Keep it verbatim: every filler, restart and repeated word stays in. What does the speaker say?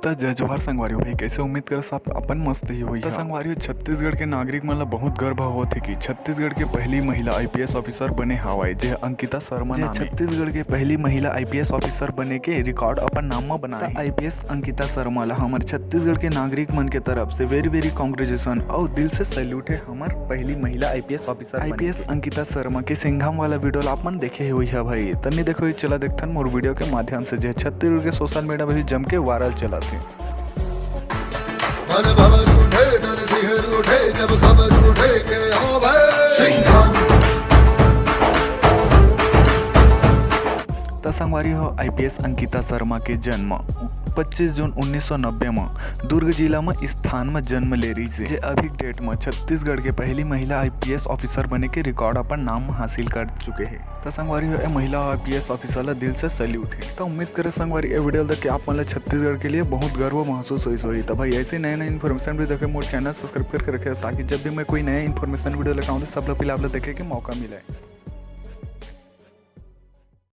त जय जोहार संगवारी हो भाई, कैसे? उम्मीद करस आप अपन मस्त ही होही। त संगवारी हो, छत्तीसगढ़ के नागरिक मन ल बहुत गर्व होत हे कि छत्तीसगढ़ के पहली महिला आईपीएस ऑफिसर बने हावय, जे अंकिता शर्मा जे नाम हे। छत्तीसगढ़ के पहली महिला आईपीएस ऑफिसर बने के रिकॉर्ड अपन नाम म बनाए। त आईपीएस अंकिता शर्मा ल हमर छत्तीसगढ़ के नागरिक मन के तरफ से very very congratulation अउ दिल से सैल्यूट हे हमर पहली महिला आईपीएस ऑफिसर बने आईपीएस के। अंकिता शर्मा के सिंघम वाला वीडियो ल आप मन देखे ही होही भाई, त नइ देखे होही, चला देखथन मोर वीडियो के माध्यम से, जे छत्तीसगढ़ के सोशल मीडिया में भी जम के वायरल चलत हे। मन भंवर उठे, तन सिहर उठे, जब खबर उठे के आवे सिंघम। त संगवारी हो, आईपीएस अंकिता शर्मा के जन्म पच्चीस जून उन्नीस सौ नब्बे म दुर्ग जिला म स्थान म जन्म ले रहिस हे, जे अभी डेट म छत्तीसगढ़ के पहली महिला आईपीएस ऑफिसर बने के रिकॉर्ड अपन नाम म हासिल कर चुके हे। त संगवारी हो, ए महिला आईपीएस ऑफिसर ल दिल से सैल्यूट हे। त उम्मीद करे संगवारी, ए वीडियो ल देख के आप मन ल छत्तीसगढ़ के लिए बहुत गर्व महसूस होइस होही। त भाई, ऐसे नए नए इन्फॉर्मेशन भी देखे मोर चैनल सब्सक्राइब करके रखे, ताकि जब भी मैं कोई नया इन्फॉर्मेशन वीडियो लेके आऊँ, तो सब लोग पहले आप लोग देखे के मौका मिले।